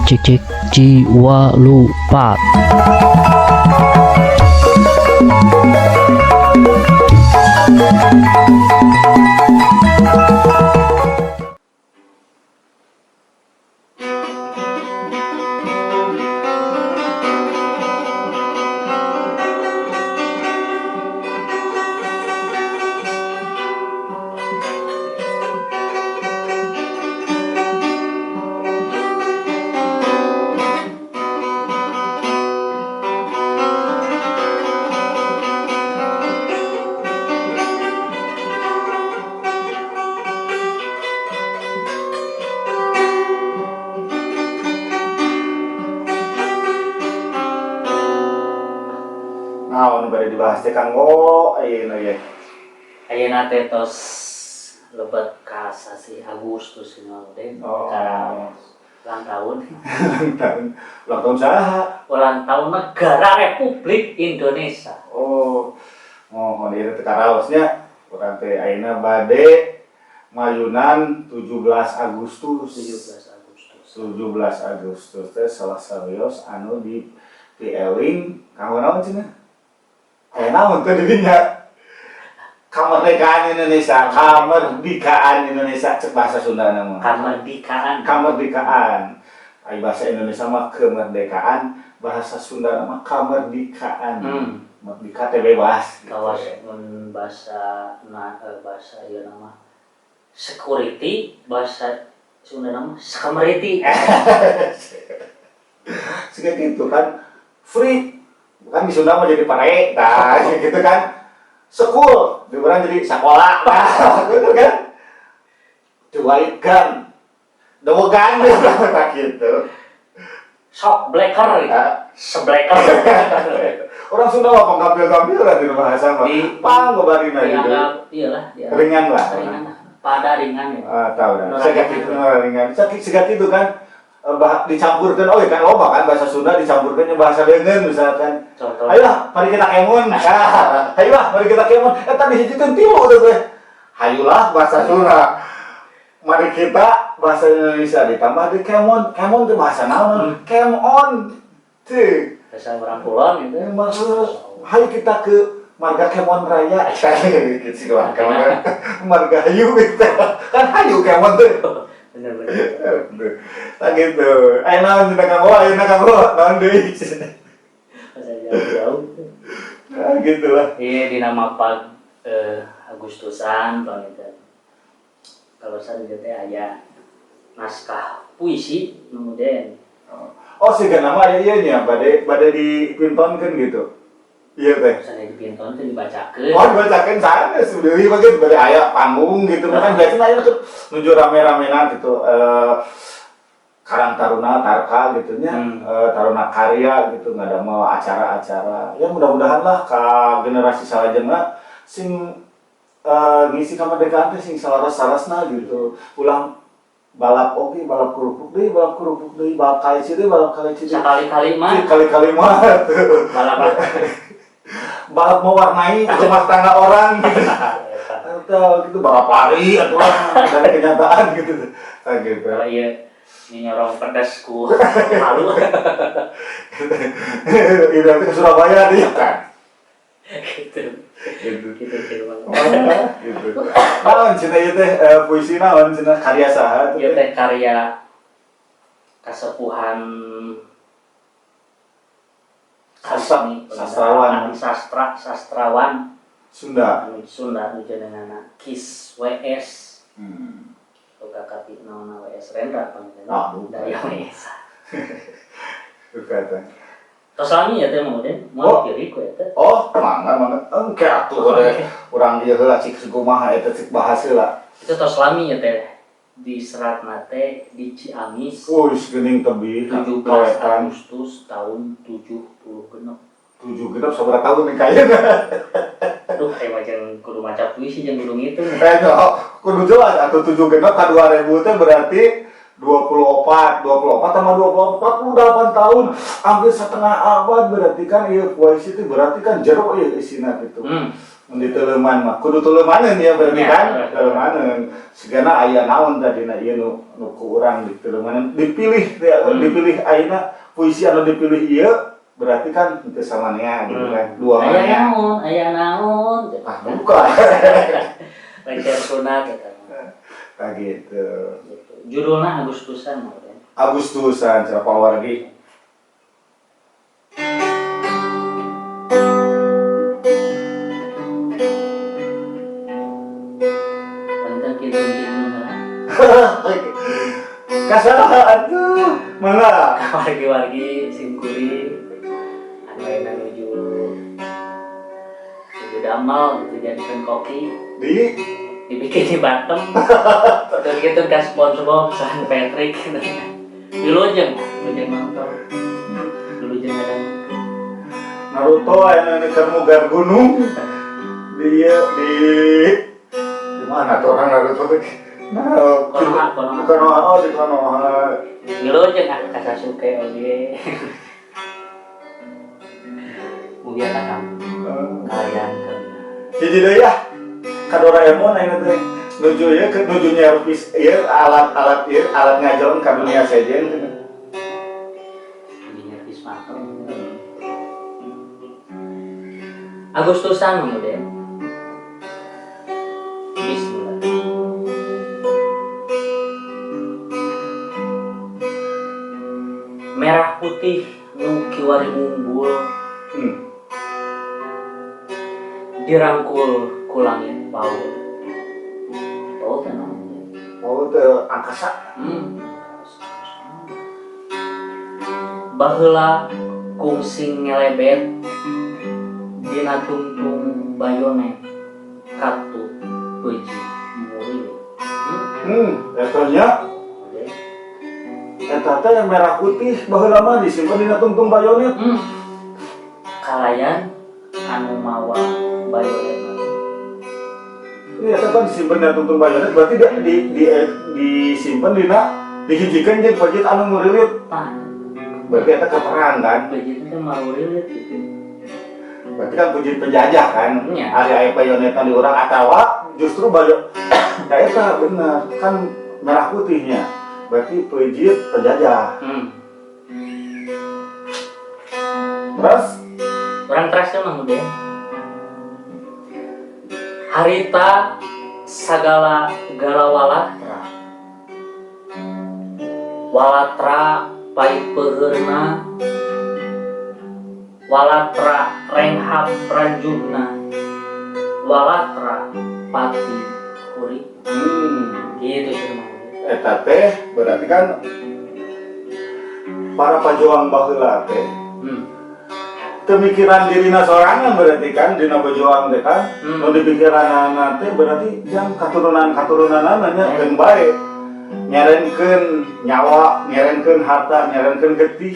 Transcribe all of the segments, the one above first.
Cik cik jiwa lupa. Naon bade dibahas teh, Kang Go, ayeuna ye? Ayeuna teh tos lebet ka sasi Agustus ini teh. Oh. Ka ulang tahun. Ulang tahun. Ulang tahun saha? Ulang tahun Negara Republik Indonesia. Oh. Mohon ieu teh karaosnya. Urang teh ayeuna bade mayunan 17 Agustus. 17 Agustus. 17 Agustus teh salah sawios anu di pieling kanggo naon cenah? Aya naon teh di dinya? Kemerdekaan Indonesia, kemerdekaan Indonesia cek bahasa Sunda mah. Kemerdekaan. Kemerdekaan. Ai bahasa Indonesia mah kemerdekaan, bahasa Sunda mah kemerdekaan. Merdeka teh bebas gitu. Kawas mun bahasa na, bahasa ieu nama security, bahasa Sunda nama sekemeriti. Siga gitu kan, free kan di Sunda mah jadi pare tah gitu kan, school di urang jadi sekolah, nah gitu kan, the white gun, the gun tak gitu. Sok blacker gitu. Ah. Sebleker. Orang Sunda mah penggambil-gambilan di bahasa mah pang ngebarina gitu. Dianggap iyalah, dianggap Ringan lah. Ringan lah. Pada ringan ya. Ah, tahu dah. Nora Segat ringan. itu nora ringan. Sakit segat itu kan dicampurkan, oh ya kan loba kan bahasa Sunda dicampurkannya bahasa Deungeun misalkan. Contoh. Ayolah, mari kita kemon. Ah, ayolah, mari kita kemon. Eh, tadi hijikeun tilu tuh teh. Hayulah bahasa Sunda. Mari kita bahasa Indonesia ditambah di kemon. Kemon tuh bahasa naon? Kemon. Tuh. Bahasa orang kulon gitu. Emang hayu kita ke Marga Kemon Raya. Gitu sih lah, Kemon. Marga Hayu gitu. Kan hayu Kemon tuh. Bener bener. Nah gitu. Ayo naon cenah Kang Wo, ayeuna Kang Wo, naon deui cenah. Bahasa jauh-jauh. Nah, gitu lah. Iya, di nama Pak Agustusan panginten. Kalau saya teh aya naskah puisi kemudian. Oh, siga nama aya ieu nya, bade bade dipintonkeun gitu. Iya teh. Misalnya dipinton teh dibacakeun. Oh, dibacakeun sanes deui mah gitu, bade aya panggung gitu kan, biasanya aya tuh nuju rame-ramena gitu, Karang Taruna Tarka gitu nya, Taruna Karya gitu, nggak mau acara-acara. Ya mudah-mudahan lah ka generasi salajengna sing ngisi kemerdekaan teh sing salaras-sarasna gitu. Ulah balap oke, balap kerupuk deui, balap kerupuk deui, balap kaleci deui, balap kaleci deui. Sekali-kali mah. Kali-kali mah tuh. Balap. Balap mewarnai rumah tangga orang gitu. Atau gitu balap lari atau dari kenyataan gitu. Nah, gitu. Kalau iya ini nyorong pedas ku malu. Ini nanti ke Surabaya nih kan. Gitu. Gitu. Gitu gitu banget. Oh, gitu. Naon cenah ieu teh, puisi naon cenah, karya saha Ieu teh? Teh karya kasepuhan Sastrawan. Sastra sastrawan Sunda. Anu Sunda anu jenenganna Kis WS. Boga kapi naonna WS Rendra panginten. Ah, bukan. Dari WS. Bukan teh. Tos lami ya teh mau den, Oh. mau dipilih ku eta. Oh, mangga mangga. Engke atuh ore urang ieu heula cik kumaha eta, cik bahas heula. Itu tos lami ya teh. Di seratna teh di Ciamis. Wih, geuning tebih 17 kawetan. Agustus tahun 76. 76 sabaraha tahun nih kayaknya. Aduh, kayak macam kudu maca puisi jeung kudu ngitung. Eh, no, kudu jelas atau 76 ka 2000 teh berarti 24, 24 tambah 24, 48 tahun, hampir setengah abad berarti kan. Iya, puisi itu berarti kan jero iya isina gitu. Mun diteuleuman mah kudu teuleumaneun ya berarti Ya, kan ya. teuleumaneun. Sigana aya naon tadina ieu nu nu ku urang diteuleumaneun dipilih ya, dipilih ayeuna puisi anu dipilih ieu berarti kan teu samanea gitu kan. Dua Aya manea. naon, aya naon. Ah, buka. Lengser sunat eta mah. Nah gitu. Gitu. Judulna Agustusan mah teh. Agustusan cara pawargi. Panten kintun-kintun lah. Kasaha atuh. Mangga. Wargi-wargi simkuring anu ayeuna nuju nuju damel gitu jadikeun koki Di dibikin di Batem dan gitu ka SpongeBob San Patrick gitu. Wilujeng, wilujeng nonton. Wilujeng ada Naruto aya nu keur mugar gunung. Di ieu di di mana tuh orang Naruto teh? Nah, Konoha, Konoha. Di Konoha, oh di Konoha. Wilujeng ah ka Sasuke oge. Mugia ka kalian ke Hiji deui ya. Ka Doraemon ayeuna teh nuju ieu ke nuju nyervis ieu alat-alat ieu alat ngajalan ka dunia sejen. Nuju nyervis mateng. Agustusan kemudian. Bismillah. Merah putih nu kiwari mumbul dirangkul ku langit paul. Paul teh naon? Oh teh angkasa. Baheula kungsing ngelebet dina tungtung bayonet katut beuji murilit. Eta nya Oke. eta teh merah putih baheula mah disimpen dina tungtung bayonet. Kalayan anu mawa bayonet mah. Ini eta kan disimpen dina tungtung bayonet berarti dia di disimpen dina dihijikeun jeung peujeut anu ngurilit. Tah, Berarti eta ke perang kan? peujeut teh marurilit gitu. Berarti kan peujeut penjajah kan? Iya. Ari aya bayonetan di urang atawa justru bayo ya eta bener kan merah putihnya. Berarti peujeut penjajah. Terus Orang teras mah udah. Harita sagala gala walatra. Walatra paipeheurna. Walatra renghap ranjugna. Walatra pati hurip. Gitu sih mah. Eta teh berarti kan para pejuang baheula teh teu mikiran dirina sorangan berarti kan dina pejuang teh kan nu dipikiranana teh berarti jang katurunan-katurunanana nya keun bae nyerenkeun nyawa, nyerenkeun harta, nyerenkeun getih.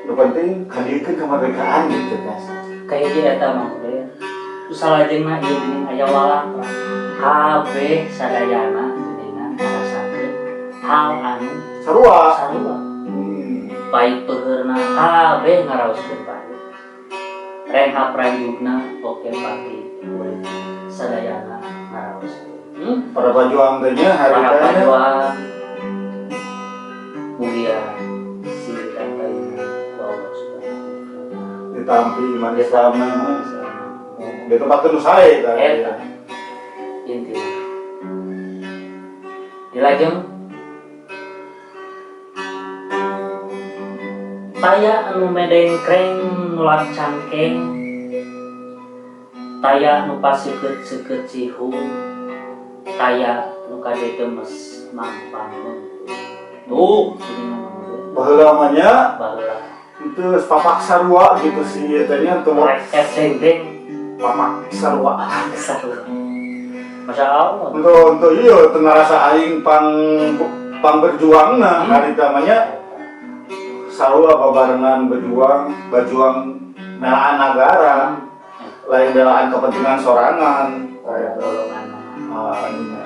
Nu penting kadiekeun kemerdekaan gitu kan. Kahiji eta mah teh. Terus salajengna ieu geuning aya walatra. Kabeh sadayana geuningan ngarasakeun hal anu Sarua. Sarua. Paipeheurna kabeh ngaraoskeun pahit. Renghap ranjugna oke pati urip sadayana ngaraoskeun. Para pejuang teh nya Para harita nya. pejuang mulia sing ditampi ku Allah Subhanahu wa taala. Ditampi iman Islam mah. Di tempat nu sae tah. Eta intina. Dilajeng taya anu medengkreng nulak cangkeng, taya nu paseukeut-seukeut cihung, taya nu kadedemes mangpang. Tuh geuningan. Baheula mah nya Baheula. Itu papak sarua gitu sih ieu teh nya teu Rek deng papak sarua. Sarua. Masya Allah. Untuk iya teu ngarasa aing pang pang berjuangna harita mah nya sarua babarengan berjuang, berjuang melaan nagara, lain belaan kepentingan sorangan kayak gitu. Golongan mah. Ah, iya.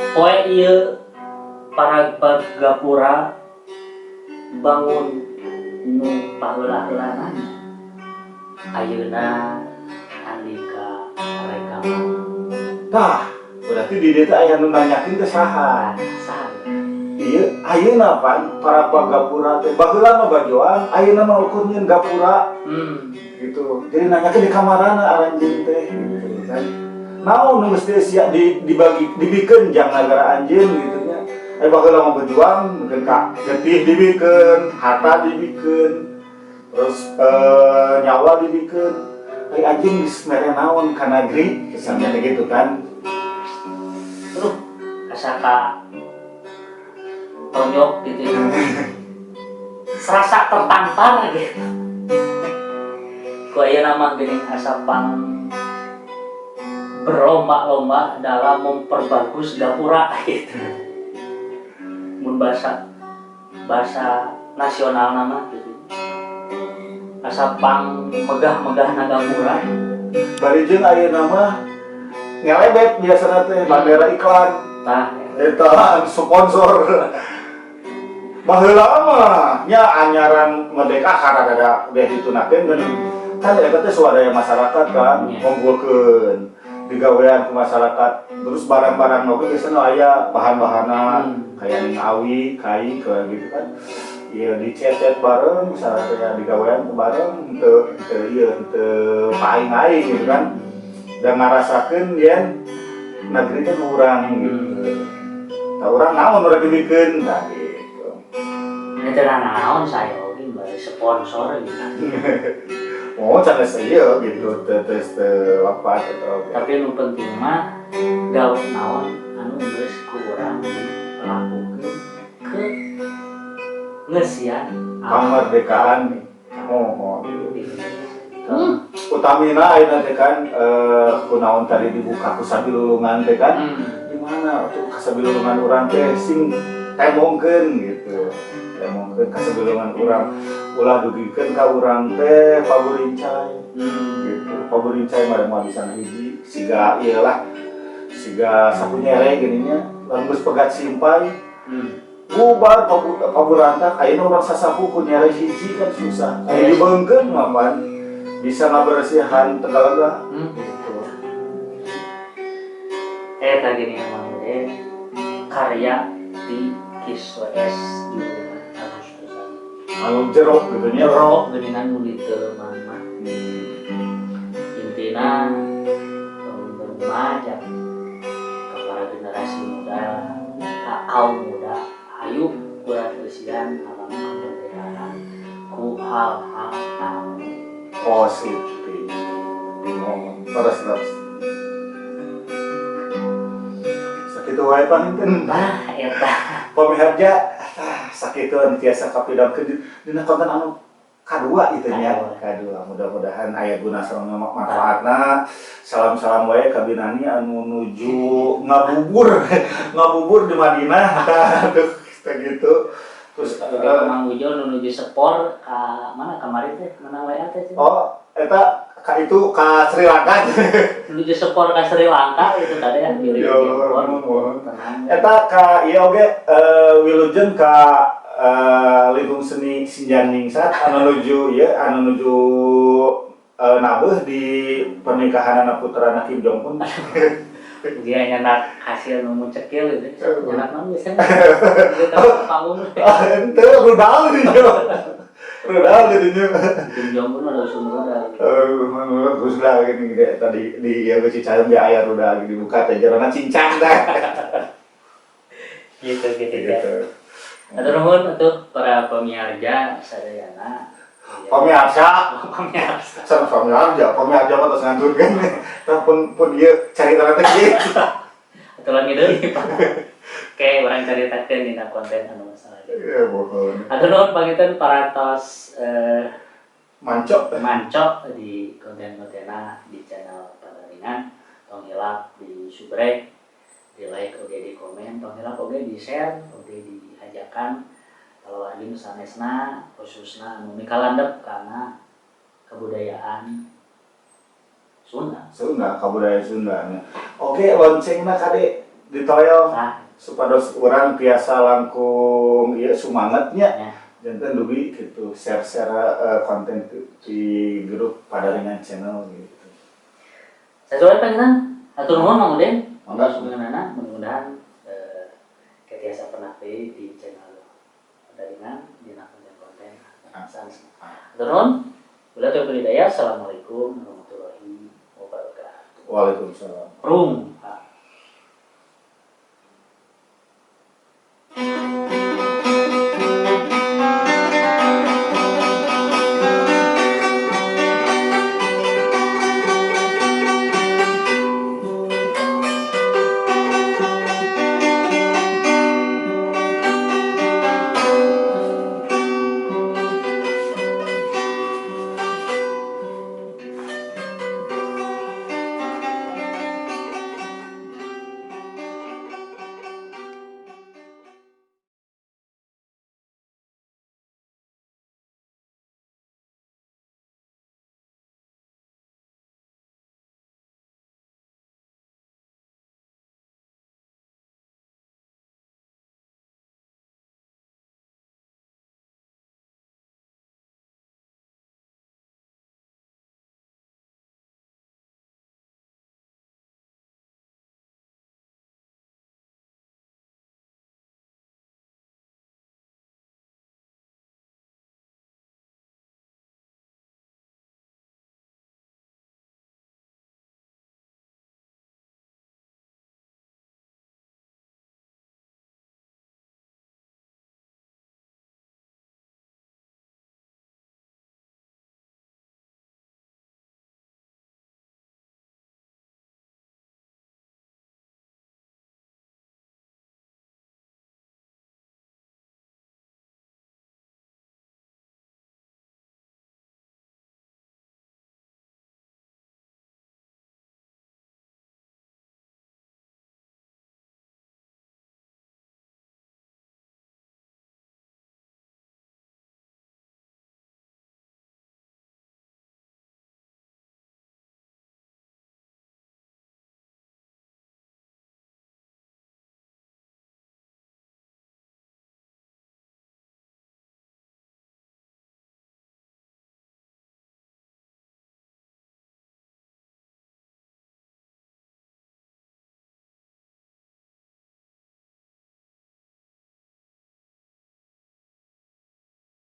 Poe ieu paragbag gapura bangun Nu paheula-heulana ayeuna Andika rek ka Tah, berarti di dieu teh aya nu nanyakeun teh saha? Saha? Iya, ayeuna pan para pagapura teh baheula mah bajoan, ayeuna mah ukur nyieun gapura gitu. Jadi nanyakeun di kamarana aranjeun teh gitu kan. Naon nu geus sia di dibagi dibikeun jang nagara anjeun gitu nya. Eh, baheula mah berjuang mungkin ka getih dibikeun, harta dibikeun, terus nyawa dibikeun. Eh, anjeun geus mere naon ka nagri, kesannya kayak gitu kan. Terus asa ka tonjok gitu ya, serasa tertampar gitu ku ayeuna mah geuning, asa pang berlomba-lomba dalam memperbagus gapura gitu, mun bahasa bahasa nasional nama gitu, asa pang megah-megah gapura. Bari jeung ayeuna mah ngelebet biasana teh bandera iklan. Tah. Eta sponsor. Baheula mah nya anyaran merdeka karena ada beh ditunakeun kan, kan eta teh swadaya masyarakat kan, ngumpulkeun digawean ku masyarakat, terus barang-barang oge biasana aya bahan-bahanna kayak ning awi kai kayak gitu kan. Iya, dicet bareng misalnya kayak digawean ku bareng, teu teu ieu teu paing-aing gitu kan, dan ngarasakeun yen negeri teh urang gitu. Tah, urang naon urang dibikeun, nah gitu. Itu naon saya oge bari sponsor gitu. Oh, sanes ieu gitu, teu teu teu lepat eta oge. Tapi nu penting mah gawe naon anu geus ku urang dilakukeun ke ngeusian Kemerdekaan. Oh, di Indonesia. Utamina ayeuna teh kan kunaon tadi dibuka ku sabilulungan teh kan. Di mana tuh kasabilulungan urang teh sing tembongkeun gitu. Tembongkeun kasabilulungan urang, ulah dugikeun ka urang teh paburincai gitu. Paburincai mah moal bisa hiji siga ieu lah. Siga sapu nyere gini nya, lamun geus pegat simpay bubar paburantak. Ayeuna urang sasapu ku nyere hiji kan susah. Aya dibeungkeun mah pan bisa ngabersihan Tegalega gitu. Eh, tadi nih emang karya di Kiswes judulna Agustusan. Anu jeruk gitu nya. Jero geuningan nu diteuleuman mah. Intina remaja ke para generasi muda, ka kaum muda, ayo kurang eusian alam kemerdekaan ku hal-hal anu Positif. Oh, terus terus. Sakitu wae panginten. Nah, eta. Pamiharja, ah, sakitu anu tiasa kapidangkeun dina konten anu kadua itu nya. Kadua. Kadua. Mudah-mudahan aya guna sareng manfaatna. Salam-salam wae ka Binani anu nuju ngabubur ngabubur di Madinah. Tah, tuh gitu. Terus Juga Mang Ujo nu nuju sepor ka mana kamari teh, mana WA teh? Oh, eta ka itu ka Sri Lanka. Nuju sepor ka Sri Lanka itu tadi ya, diri Ya Allah, sepor. Tenang. Eta ka ieu oge wilujeng ka lingkung seni Sinjan Ningsat anu nuju ieu anu nuju nabeuh di pernikahan anak putra Kim Jong Un. Dia nyandak hasil nu cekil gitu. Nyandak naon biasanya? Gitu panggung. Ah, ente rudal di dieu. Rudal di dieu. Kim Jong Un ada usum rudal. Eh, rudal gini gini tadi di ieu ge Cicaheum ge aya rudal dibuka teh jerona cincang teh. Gitu gitu ya. Gitu. Atur nuhun atuh para pemirsa sadayana. Pemirsa, Pemirsa. sama pemirsa, pemirsa mah tos nganturkeun. Tah pun pun ieu carita teh kieu. Atuh lami deui, Pak. Oke, urang caritakeun dina konten anu masalah. Ya, bohong. Atur nuhun panginten parantos Mancok. Mancok di konten-kontenna di channel Padaringan. Tong hilap di subscribe, di like oge di komen, tong hilap oge di share, oge diajakan kalau wargi nu sanesna, khususna anu mikalandep karena kebudayaan Sunda. Sunda, kabudayaan Sunda. Oke, loncengna kade ditoel Nah, supados urang tiasa langkung ieu sumangetnya. Ya. Janten dugi gitu share-share konten di grup Padaringan Channel gitu. Sesuai panginten, hatur nuhun, Mang Udin. Mangga. Mudah-mudahan mudah-mudahan tiasa pernah di channel Padaringan dina konten-konten sanes. Hatur nuhun. Bila taufiq hidayah. Assalamualaikum warahmatullahi wabarakatuh. Waalaikumsalam. Prung.